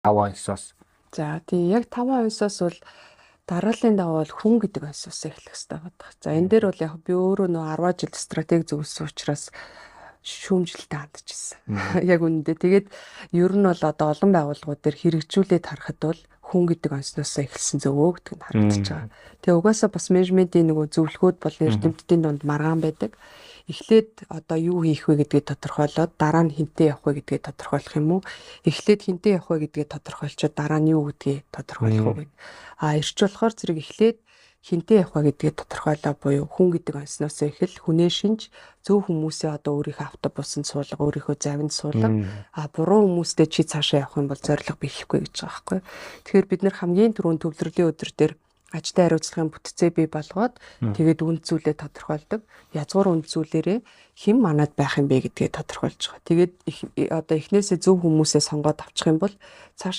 5 онсоос. За тий, яг 5 онсоос бол дарааллын дагуу бол хүн гэдэг онсоос эхлэх хэрэгтэй байдаг. За, энэ дээр бол яг би өөрөө нөө 10 жил стратеги зөвлөсөн учраас шүүмжлэлтэй хандчихсан. Яг үнэндээ. Тэгээд ер нь бол одоо олон байгууллагууд дээр хэрэгжүүлээд харахад бол хүн гэдэг онцноос эхэлсэн зөв өө гэдэг нь харагдаж байгаа. Тэгээ угаасаа бас менежментийн нөгөө зөвлөгөөд бол эрдэмтдийн дунд маргаан байдаг. Эхлээд одоо юу хийх вэ гэдгийг тодорхойлоод дараа нь хэнтэй явах вэ гэдгийг тодорхойлох юм уу? Эхлээд хэнтэй явах вэ гэдгийг тодорхойлчоод дараа нь юу гэдгийг тодорхойлох уу гэд. А эрч болохоор зэрэг эхлээд хэнтэй явах вэ гэдгийг тодорхойлоо буюу хүн гэдэг онцноос эхэл, хүнээ шинж, зөв хүмүүсээ одоо өөрийнхөө автобусанд суулга, өөрийнхөө завинд суулга, а буруу хүмүүстэй чи цаашаа явах юм бол зорилго биелэхгүй гэж байгаа байхгүй. Тэгэхээр бид нар хамгийн түрүүнд төвлөрлийн өдөр дээр ажилтны хариуцлагын бүтцээ бий болгоод, тэгээд үнд зүйлээ тодорхойлдог. Язгуур үнд зүйлээрээ хэн манад байх юм бэ гэдгээ тодорхойлж байгаа. Тэгээд одоо эхнээсээ зөв хүмүүсээ сонгоод авчих юм бол цаашаа